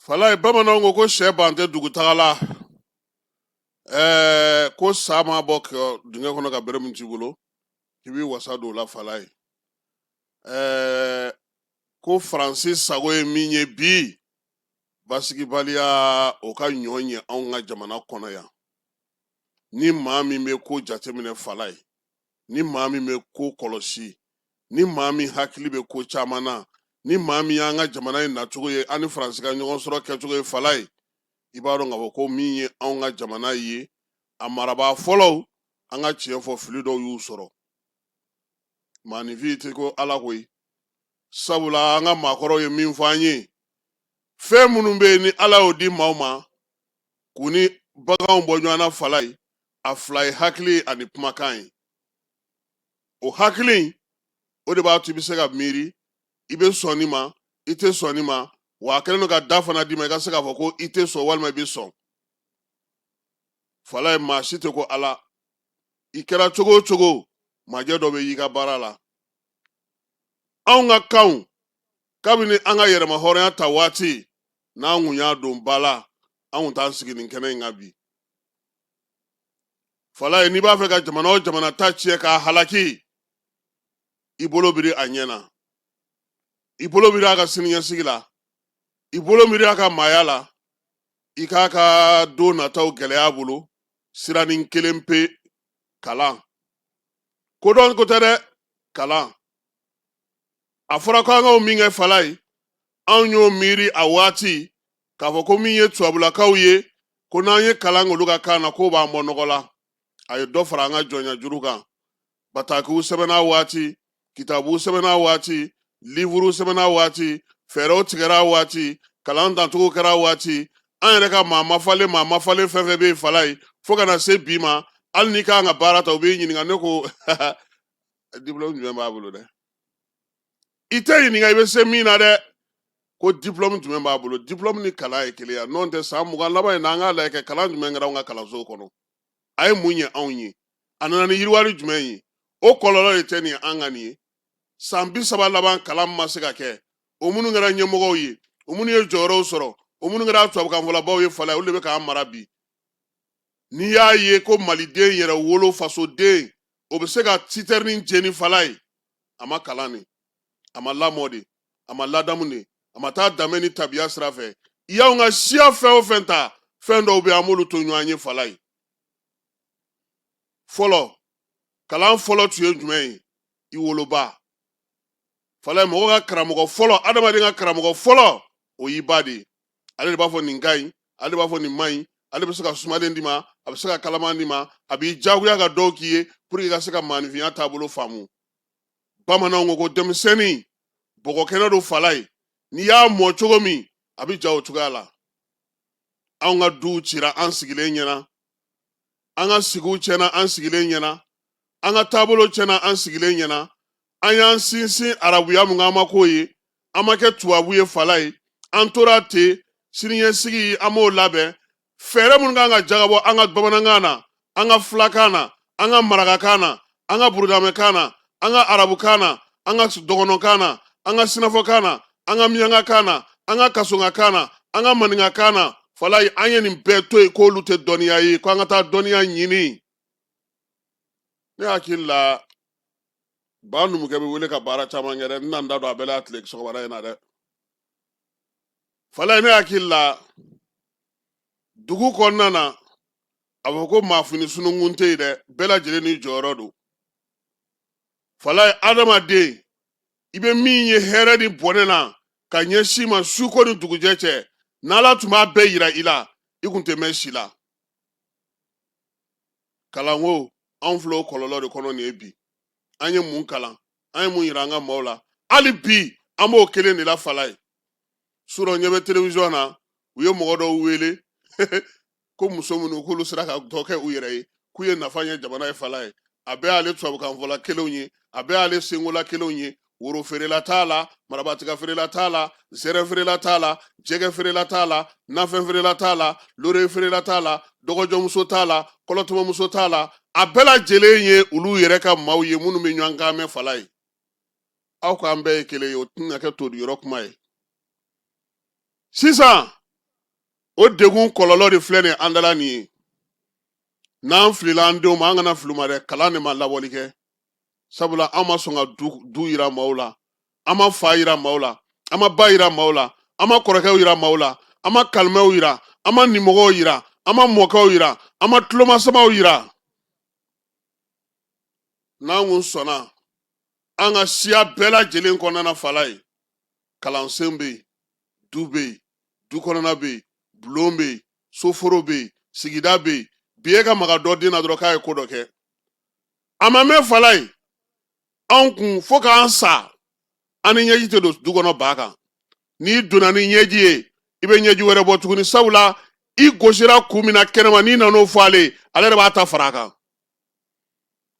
Falaye, bamananw ko ko sɛ ban tɛ dugutaga la. Ko sa ma bɔ dingɛ kɔnɔ ka bere min t'i bolo, k'i b'i wasa don o la. Falaye, ko Faransi sago ye min ye bi, basigibaliya o ka ɲɔ ɲɛ anw ka jamana kɔnɔ yan. Ni maa min bɛ ko jateminɛ, Falaye, ni maa min bɛ ko kɔlɔsi, ni maa min hakili bɛ ko caman na, ni maa min y'an ka jamana in nacogo ye, an ni Faransi ka ɲɔgɔn sɔrɔ kɛcogo ye, Falaye, i b'a dɔn k'a fɔ ko min ye anw ka jamana ye, a marabaa fɔlɔw, an ka tiɲɛ fɔ, fili dɔw y'u sɔrɔ. Maaninfin tɛ ko Ala koyi, sabula an ka maakɔrɔw ye min fɔ an ye, fɛn minnu bɛ yen ni Ala y'o di maaw ma k'u ni baganw bɔ ɲɔgɔn na, Falaye, a fila ye hakili ani kumakan ye. O hakili, o de b'a to i bɛ se ka miiri, i bɛ sɔn nin ma, i tɛ sɔn nin ma, wa a kɛlen don ka da fana d'i ma i ka se k'a fɔ ko i tɛ sɔn walima i bɛ sɔn. Falaye, maa si tɛ ko Ala. I kɛra cogo o cogo, majɛ dɔ bɛ y'i ka baara la. Anw ka kanw, kabini an ka yɛrɛma hɔrɔnya ta waati, n'an kun y'a don ba la, an kun t'an sigi nin kɛnɛ in kan bi. Falaye, n'i b'a fɛ ka jamana o jamana ta tiɲɛ k'a halaki, i bolo biri a ɲɛ na, i bolo biri a ka siniɲɛsigi la, i bolo biri a ka maaya la, i k'a ka don nataw gɛlɛya a bolo. Siranin kelen pe, kalan. Kodɔn ko tɛ dɛ, kalan. A fɔra ko an k'o min kɛ, Falaye, anw y'o miiri a waati k'a fɔ ko min ye tubabulakaw ye, ko n'an ye kalan k'olu ka kan na, k'o b'an bɔ nɔgɔ la. A ye dɔ fara an ka jɔnya juru kan. Batakiw sɛbɛnna waati, kitabuw sɛbɛnna waati, livuruw sɛbɛnna waati, fɛɛrɛw tigɛra waati, kalan dancogo kɛra waati. An yɛrɛ ka maa mafalen, maa mafalen fɛn fɛn bɛ yen, Falaye, fo ka na se bi ma, hali n'i kan ka baara ta, u b'i ɲininka ne ko diplôme jumɛn b'a bolo dɛ. I tɛ ɲininka i bɛ se min na dɛ, ko diplôme jumɛn b'a bolo. Diplôme ni kalan ye kelen ye? N'o tɛ, san 20 laban in na, an k'a lajɛ kɛ kalan jumɛn kɛra anw ka kalanso kɔnɔ, a ye mun ɲɛ anw ye, a nana ni yiriwali jumɛn ye? O kɔlɔlɔ de tɛ nin ye an ka nin ye. San 30 laban, kalan ma se ka kɛ. O minnu kɛra ɲɛmɔgɔw ye, o minnu ye jɔyɔrɔw sɔrɔ, o minnu kɛra tubabukanfɔlabaw ye, Falaye, olu de bɛ k'an mara bi. N'i y'a ye ko maliden yɛrɛ wolo fasoden, o bɛ se ka sitɛrinin jeni, Falaye, a ma kalan de, a ma lamɔ de, a ma ladamu de, a ma taa danbe ni tabiya sira fɛ. I y'anw ka siya fɛn o fɛn ta, fɛn dɔw bɛ yen, an b'olu to ɲɔgɔn ye. Falaye, fɔlɔ kalan fɔlɔ tun ye jumɛn ye? I woloba. Falaye, mɔgɔ ka karamɔgɔ fɔlɔ, adamaden ka karamɔgɔ fɔlɔ, o y'i ba de ye. Ale de b'a fɔ nin ka ɲi, ale de b'a fɔ nin man ɲi, ale bɛ se ka sumalen d'i ma, a bɛ se ka kalaman d'i ma, a b'i jagoya ka dɔw k'i ye pour que i ka se ka maaninfinya taabolo faamu. Bamananw ko ko denmisɛnnin bɔgɔ kɛnɛ don. Falaye, n'i y'a mɔ cogo min, a bɛ ja o cogoya la. Anw ka duw cira an sigilen ɲɛna, an ka sigiw tiɲɛna an sigilen ɲɛna, an ka taabolo tiɲɛna an sigilen ɲɛna. An y'an sinsin arabuya mun kan, an ma k'o ye, an ma kɛ tubabu ye. Falaye, an tora ten. Siniɲɛsigi, an m'o labɛn. Fɛɛrɛ minnu kan ka jagabɔ an ka bamanankan na, an ka filakan na, an ka marakakan na, an ka burudamɛkan na, an ka arabukan na, an ka dɔgɔnɔkan na, an ka sinafɔkan na, an ka miyankakan na, an ka kasonkakan na, an ka maninkakan na, Falaye, an ye nin bɛɛ to yen k'olu tɛ dɔnniya ye, ko an ka taa dɔnniya ɲini. Ne hakili la, ba numukɛ bɛ wele ka baara caman kɛ dɛ. N tɛna n da don a bɛɛ la tile sɔgɔmada in na dɛ. Falaye, ne hakili la, dugu kɔnɔna na, a fɔ ko maafini sununkun tɛ yen dɛ, bɛɛ lajɛlen n'i jɔyɔrɔ don. Falaye, adamaden, i bɛ min ye hɛrɛ ni bɔnɛ na ka ɲɛsin ma suko ni dugujɛ cɛ, n'Ala tun b'a bɛɛ yira i la, i kun tɛ mɛn si la. Kalanko, anw filɛ o kɔlɔlɔ de kɔnɔ nin ye bi. An ye mun kalan? An ye mun yira an ka maaw la? Hali bi an b'o kelen de la. Falaye, surɔ ɲɛ bɛ telewisɔn na, u ye mɔgɔ dɔw wele ko muso minnu k'olu sera ka dɔ kɛ u yɛrɛ ye, k'u ye nafa ɲɛ jamana ye. Falaye, a bɛɛ y'ale tubabukanfɔla kelenw ye, a bɛɛ y'ale senkola kelenw ye. Woro feerela t'a la, marabatika feerela t'a la, zɛrɛ feerela t'a la, jɛgɛ feerela t'a la, nafɛn feerela t'a la, lore feerela t'a la, dɔgɔjɔmuso t'a la, kɔlɔtɔmɔmuso t'a la. A bɛɛ lajɛlen ye olu yɛrɛ ka maaw ye minnu bɛ ɲɔgɔn kan mɛn. Falaye, aw k'an bɛɛ ye kelen ye, o tɛna kɛ todiyɔrɔ kuma ye sisan. O degun kɔlɔlɔ de filɛ nin ye an dala nin ye. N'an filila an denw ma, an kana fili u ma dɛ, kalan de ma labɔli kɛ, sabula an ma sɔn ka du yira maaw la, an ma fa yira maaw la, an ma ba yira maaw la, an ma kɔrɔkɛw yira maaw la, an ma kalimɛw yira, an ma nimɔgɔw yira, an ma mɔkɛw yira, an ma tulomasamaw yira. N'an kun sɔnna an ka siya bɛɛ lajɛlen kɔnɔna na, fala ye kalansen bɛ yen, du bɛ yen, du kɔnɔna bɛ yen, bulon bɛ yen, soforo bɛ yen, sigida bɛ yen. Bi e ka maga dɔ den na dɔrɔn k'a ye ko dɔ kɛ, a ma mɛn, fala ye anw kun fo k'an sa, an ni ɲɛji tɛ don du kɔnɔ ba kan. N'i donna ni ɲɛji ye, i bɛ ɲɛji wɛrɛ bɔ tuguni, sabula i gosira kun min na kɛnɛma, n'i nan'o fɔ ale ye, ale yɛrɛ b'a ta fara a kan.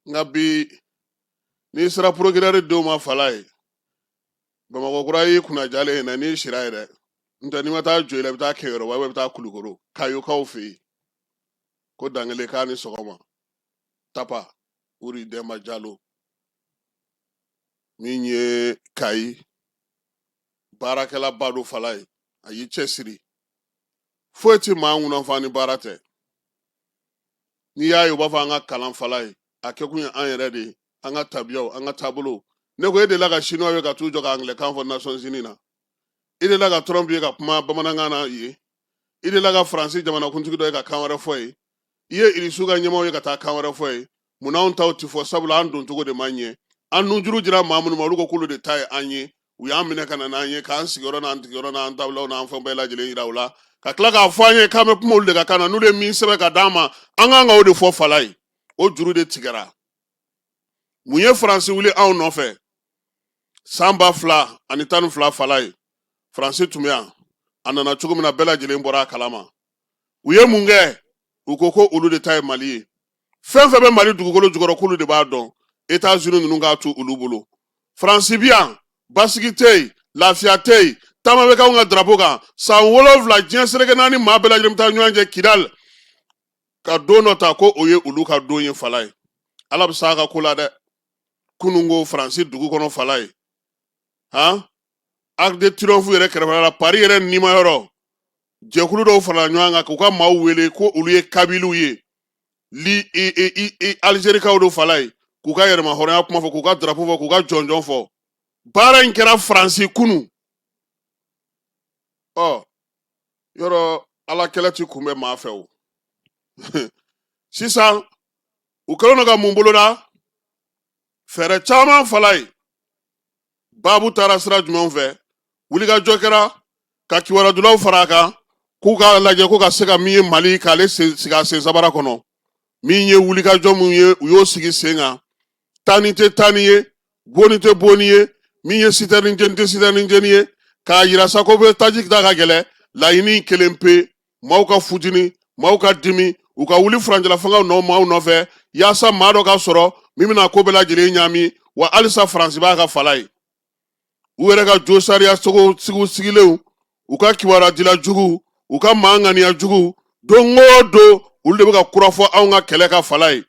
Nka bi n'i sera procureur denw ma, fala ye Bamakɔ kura y'i kunna jalen ye, n'i sira yɛrɛ n tɛ, n'i ma taa Joyila, i bɛ taa Keyoroba, i bɛ taa Kulukoro Kayokaw fɛ yen ko Dankele k'a ni sɔgɔma. Tapa Uri Dɛnba Jalo min ye Kayi baarakɛlaba don, fala ye a y'i cɛsiri, foyi tɛ maa ŋunanfa ni baara tɛ. N'i y'a ye u b'a fɔ an ka kalan, fala ye a kɛkun ye an yɛrɛ de ye, an ka tabiyaw, an ka taabolo. Ne ko e delila ka Chinois ye ka t'u jɔ ka anglais-kan fɔ Nations Unies na? I delila ka Trump ye ka kuma bamanankan na yen? I delila ka Faransi jamanakuntigi dɔ ye ka kan wɛrɛ fɔ yen? I ye Irisiw ka ɲɛmaaw ye ka taa kan wɛrɛ fɔ yen? Munna anw taw ti fɔ? Sabula an doncogo de ma ɲɛ. An nunjuru dira maa minnu ma, olu ko k'olu de ta ye an ye. U y'an minɛ ka na n'an ye, k'an sigiyɔrɔ n'an tigiyɔrɔ n'an tabilaw n'an fɛn bɛɛ lajɛlen yira u la, ka tila k'a fɔ an ye k'an bɛ kuma olu de ka kan na. N'olu ye min sɛbɛn ka d'an ma, an kan ka o de fɔ. Fala ye o juru de tigɛra. Mun ye Faransi wuli anw nɔfɛ san 2012? Fala ye Faransi tun bɛ yan, a nana cogo min na, bɛɛ lajɛlen bɔra a kalama. U ye mun kɛ? U ko ko olu de ta ye Mali ye, fɛn fɛn bɛ Mali dugukolo jukɔrɔ, k'olu de b'a dɔn. États-Unis ninnu k'a to olu bolo. Faransi bi yan, basigi tɛ yen, lafiya tɛ yen, taama bɛ k'anw ka drapeau kan san 7, diɲɛ seleke naani maa bɛɛ lajɛlen bɛ taa ɲɔgɔn cɛ Kidali ka don dɔ ta ko o ye olu ka don ye. Fala ye Ala bɛ s'a ka ko la dɛ. Kunun ko Faransi dugu kɔnɔ, fala ye han, Arc de Triomphe yɛrɛ kɛrɛfɛla la, Paris yɛrɛ nimayɔrɔ, jɛkulu dɔw farala ɲɔgɔn kan k'u ka maaw wele ko olu ye kabiliw ye, li i Alizerikaw don, fala ye k'u ka yɛrɛma hɔrɔnya kuma fɔ, k'u ka drapeau fɔ, k'u ka jɔnjɔn fɔ. Baara in kɛra Faransi kunu. Ɔ yɔrɔ Ala kɛlɛ ti kunbɛn maa fɛ o. Sisan u kɛlen don ka mun boloda? Fɛɛrɛ caman, fala ye baabu taara sira jumɛnw fɛ? Wulikajɔ kɛra ka kibaruya fara a kan k'u k'a lajɛ ko ka se ka min ye Mali k'ale sigi a sen sabara kɔnɔ. Min ye wulikajɔ mun ye, u y'o sigi sen kan. Taani tɛ taani ye, bonni tɛ bonni ye, min ye sitɛrini jeni tɛ sitɛrini jeni ye, k'a yira sa ko bɛ taji da ka gɛlɛ. Laɲini kelen pe, maaw ka futini, maaw ka dimi, u ka wuli furancɛla fangaw nɔ maaw nɔfɛ, yaasa maa dɔ ka sɔrɔ min bɛna ko bɛɛ lajɛlen ɲaami. Wa halisa Faransi b'a ka fala ye, u yɛrɛ ka jo sariya sogo sigiw sigilenw, u ka kibaruya dila jugu, u ka maa ŋaniya jugu, don o don olu de bɛ ka kura fɔ anw ka kɛlɛ ka fala ye.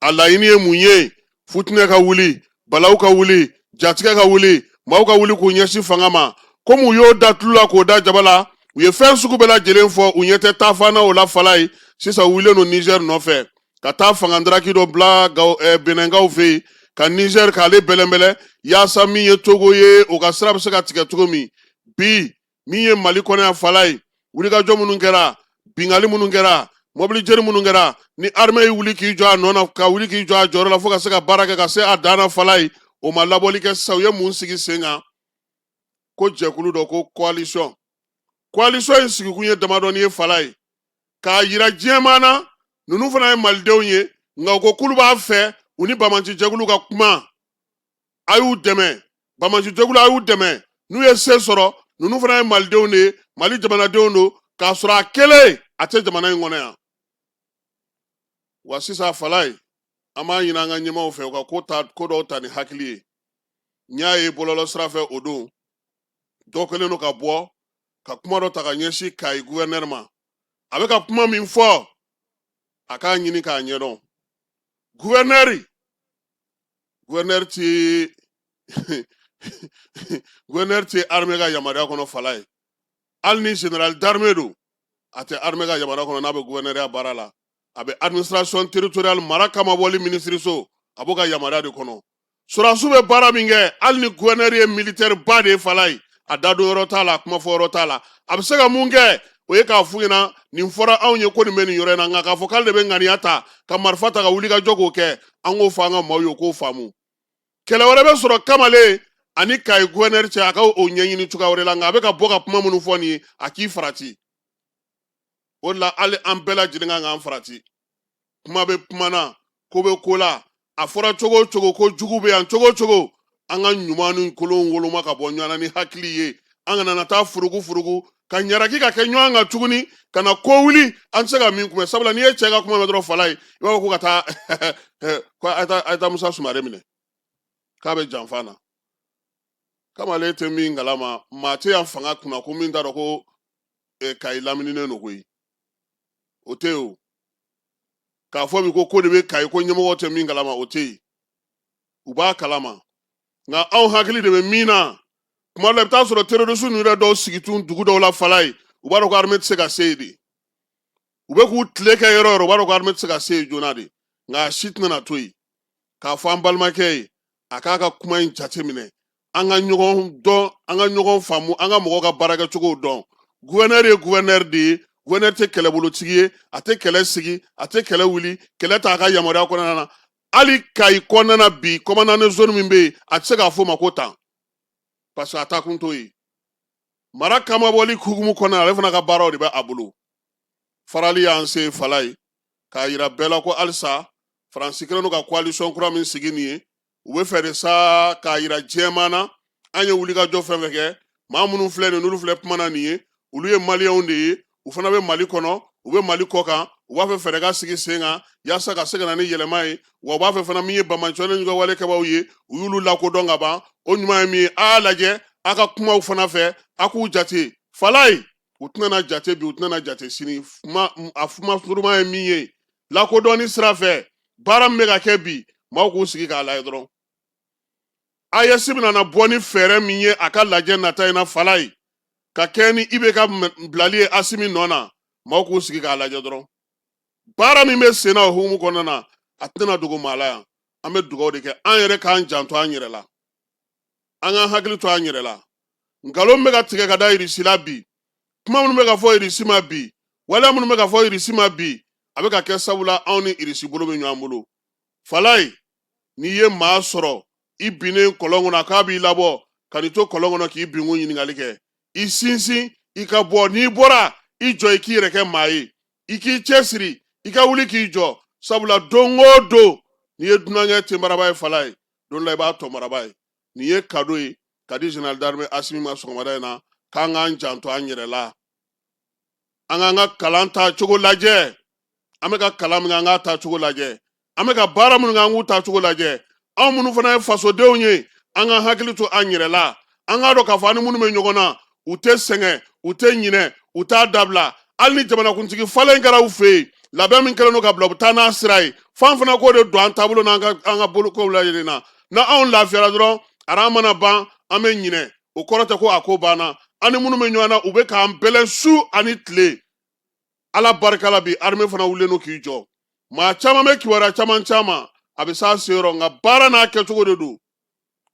A laɲini ye mun ye? Futinɛ ka wuli, balawu ka wuli, jatigɛ ka wuli, maaw ka wuli k'u ɲɛsin fanga ma. Komi u y'o da tulu la k'o da jaba la, u ye fɛn sugu bɛɛ lajɛlen fɔ, u ɲɛ tɛ taafan na o la, fala ye. Sisan u wulilen don Niger nɔfɛ ka taa fangandaraki dɔ bila Benɛnkaw fɛ yen ka Niger k'ale bɛlɛnbɛlɛn, yaasa min ye Togo ye, o ka sira bɛ se ka tigɛ cogo min. Bi min ye Mali kɔnɔ yan, fala ye, wulikajɔ minnu kɛra, binkanni minnu kɛra, mɔbili jeni minnu kɛra, ni armée ye wuli k'i jɔ a nɔ na, ka wuli k'i jɔ a jɔyɔrɔ la fo ka se ka baara kɛ ka se a dan na, fala ye o ma labɔli kɛ. Sisan u ye mun sigi sen kan? Ko jɛkulu dɔ ko coalition. Coalition in sigikun ye damadɔni ye, fala ye, k'a yira diɲɛmaa na ninnu fana ye malidenw ye, nka u ko k'olu b'a fɛ u ni banbaanci jɛkulu ka kuma. A y'u dɛmɛ, banbaanci jɛkulu, a y'u dɛmɛ, n'u ye se sɔrɔ, ninnu fana ye malidenw de ye, Mali jamanadenw don, k'a sɔrɔ a kelen a tɛ jamana in kɔnɔ yan. Wa sisan, fala ye, an b'a ɲini an ka ɲɛmaaw fɛ u ka ko ta, ko dɔw ta ni hakili ye. N y'a ye bɔlɔlɔ sira fɛ o don, dɔ kɛlen don ka bɔ ka kuma dɔ ta ka ɲɛsin Kayi guvɛrinɛri ma. A bɛ ka kuma min fɔ, a k'a ɲini k'a ɲɛdɔn. Guvɛrinɛri ti armée ka yamaruya kɔnɔ, fala ye. Hali ni général d'armée don, A tɛ armée ka yamaruya kɔnɔ n'a bɛ gouverneurya baara la. A bɛ administration territoriale, mara kamabɔli minisiriso, a b'o ka yamaruya de kɔnɔ. Sɔrɔdasiw bɛ baara min kɛ, hali ni gouverneur ye militaire ba de ye, Falaye, a da don yɔrɔ t'a la, a kuma fɔ yɔrɔ t'a la. A bɛ se ka mun kɛ? O ye k'a f'u ɲɛna nin fɔra anw ye ko nin bɛ nin yɔrɔ in na. Nka k'a fɔ k'ale de bɛ ŋaniya ta ka marifa ta ka wuli ka jɔ k'o kɛ, an k'o fɔ an ka maaw ye, o k'o faamu. Kɛlɛ wɛrɛ bɛ sɔrɔ kamalen ani Kayi gouverneur cɛ, a ka o ɲɛɲini cogoya wɛrɛ la. Nka a bɛ ka bɔ ka kuma minnu fɔ nin ye, a k'i farati. O de la, hali an bɛɛ lajɛlen kan k'an farati. Kuma bɛ kuma na, ko bɛ ko la. A fɔra cogo o cogo ko jugu bɛ yan, cogo o cogo, an ka ɲuman ni kolon woloma ka bɔ ɲɔgɔn na ni hakili ye. An kana na taa furugu furugu ka ɲaraki ka kɛ ɲɔgɔn kan tuguni, ka na ko wuli an tɛ se ka min kunbɛn. Sabula n'i ye cɛ ka kuma mɛn dɔrɔn, Falaye, i b'a fɔ ko ka taa ko a ye taa Musa Sumare minɛ k'a bɛ janfa na. Kamalen tɛ min kalama, maa tɛ yan fanga kunna ko min t'a dɔn ko Kayi lamininen don koyi. O tɛ yen. O k'a fɔ bi ko ko de bɛ Kayi ko ɲɛmɔgɔ tɛ min kalama, o tɛ yen. U b'a kalama, nka anw hakili de bɛ min na. Kuma dɔ la, i bɛ taa sɔrɔ terroriste ninnu yɛrɛ dɔw sigi tun dugu dɔw la, Falaye, u b'a dɔn ko armée tɛ se ka se yen de. U bɛ k'u tile kɛ yɔrɔ o yɔrɔ, u b'a dɔn ko armée tɛ se ka se yen joona de. Nka a si tɛna to yen k'a fɔ an balimakɛ ye, a k'a ka kuma in jateminɛ. An ka ɲɔgɔn dɔn, an ka ɲɔgɔn faamu, an ka mɔgɔw ka baarakɛcogow dɔn. Gouverneur ye gouverneur de ye. Gouverneur tɛ kɛlɛbolotigi ye, a tɛ kɛlɛ sigi, a tɛ kɛlɛ wuli, kɛlɛ t'a ka yamaruya kɔnɔna na. Hali Kayi kɔnɔna na bi, commandant de zone min bɛ yen, a tɛ se k'a fɔ o ma ko tan, parce que a taa kun t'o ye. Mara kamabɔli hukumu kɔnɔna, ale fana ka baaraw de bɛ a bolo. Farali y'an se, Falaye, k'a yira bɛɛ la ko halisa Faransi kɛlen don ka coalition kura min sigi nin ye, u bɛ fɛ de sa k'a yira jɛman na an ye wulikajɔ fɛn fɛn kɛ, maa minnu filɛ nin, n'olu filɛ kuma na nin ye, olu ye Maliyɛnw de ye. U fana bɛ Mali kɔnɔ, u bɛ Mali kɔ kan. U b'a fɛ fɛɛrɛ ka sigi sen kan yaasa ka se ka na ni yɛlɛma ye. Wa u b'a fɛ fana, min ye banbaanciwale ni wale kɛbaaw ye, u y'olu lakodɔn ka ban. O ɲuman ye min ye, a y'a lajɛ a ka kumaw fana fɛ, a k'u jate. Falaye, u tɛna na jate bi, u tɛna na jate sini. Kuma a kuma suruma ye min ye, lakodɔnni sira fɛ, baara min bɛ ka kɛ bi, maaw k'u sigi k'a lajɛ dɔrɔn. AES bɛna na bɔ ni fɛɛrɛ min ye a ka lajɛ nata in na, Falaye, ka kɛ ni IBK bilali ye Asimi nɔ na, maaw k'u sigi k'a lajɛ dɔrɔn. Baara min bɛ sen na o hukumu kɔnɔna na, a tɛna dogo maa la yan. An bɛ dugawu de kɛ, an yɛrɛ k'an janto an yɛrɛ la, an k'an hakili to an yɛrɛ la. Nkalon bɛ ka tigɛ ka da Irisi la bi, kuma minnu bɛ ka fɔ Irisi ma bi, waleya minnu bɛ ka fɔ Irisi ma bi, a bɛ ka kɛ sabula anw ni Irisi bolo bɛ ɲɔgɔn bolo. Falaye, n'i ye maa sɔrɔ i binnen kɔlɔn kɔnɔ, a k'a b'i labɔ ka n'i to kɔlɔn kɔnɔ k'i binkun ɲininkali kɛ, i sinsin i ka bɔ. N'i bɔra, i jɔ, i k'i yɛrɛ kɛ maa ye, i k'i cɛsiri, i ka wuli k'i jɔ. Sabula don o don n'i ye dunankɛ tenbaraba ye, Falaye, don dɔ la i b'a tɔnbaraba ye. Nin ye kado ye ka di général d'armée Asimi ma sɔgɔmada in na, k'an k'an janto an yɛrɛ la, an k'an ka kalan ta cogo lajɛ. An bɛ ka kalan min kɛ, an k'a ta cogo lajɛ. An bɛ ka baara minnu kɛ, an k'u ta cogo lajɛ. Anw minnu fana ye fasodenw ye, an ka hakili to an yɛrɛ la. An k'a dɔn k'a fɔ an ni minnu bɛ ɲɔgɔn na, u tɛ sɛgɛn, u tɛ ɲinɛ, u t'a dabila. Hali ni jamanakuntigi falen kɛra u fɛ yen, labɛn min kɛlen don ka bila, u bɛ taa n'a sira ye. F'an fana k'o de don an taabolo n'an ka an ka bolokow lajɛlen na. Na anw lafiyara dɔrɔn, aran mana ban, an bɛ ɲinɛ. O kɔrɔ tɛ ko a ko banna. An ni minnu bɛ ɲɔgɔn na, u bɛ k'an bɛlɛn su ani tile. Ala barika la bi, armée fana wulilen don k'i jɔ. Maa caman bɛ kibaruya caman caman, a bɛ s'a seyɔrɔ, nka baara n'a kɛcogo de don.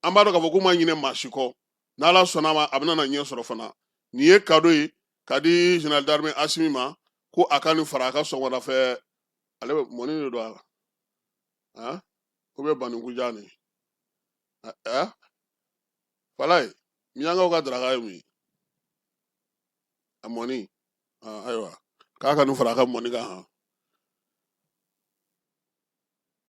An b'a dɔn k'a fɔ k'u ma ɲinɛ maa si kɔ. N'Ala sɔnna a ma, a bɛna na ɲɛ sɔrɔ fana. Nin ye kado ye ka di général d'armée Asimi ma, ko a ka nin fara a ka sɔgɔmada fɛ. Ale bɛ mɔni de don a la, han, ko bɛ baninkujan nin ɛ. Falaye, miyankaw ka daraka ye mun ye? A mɔni. Ayiwa, k'a ka nin fara a ka mɔni kan han.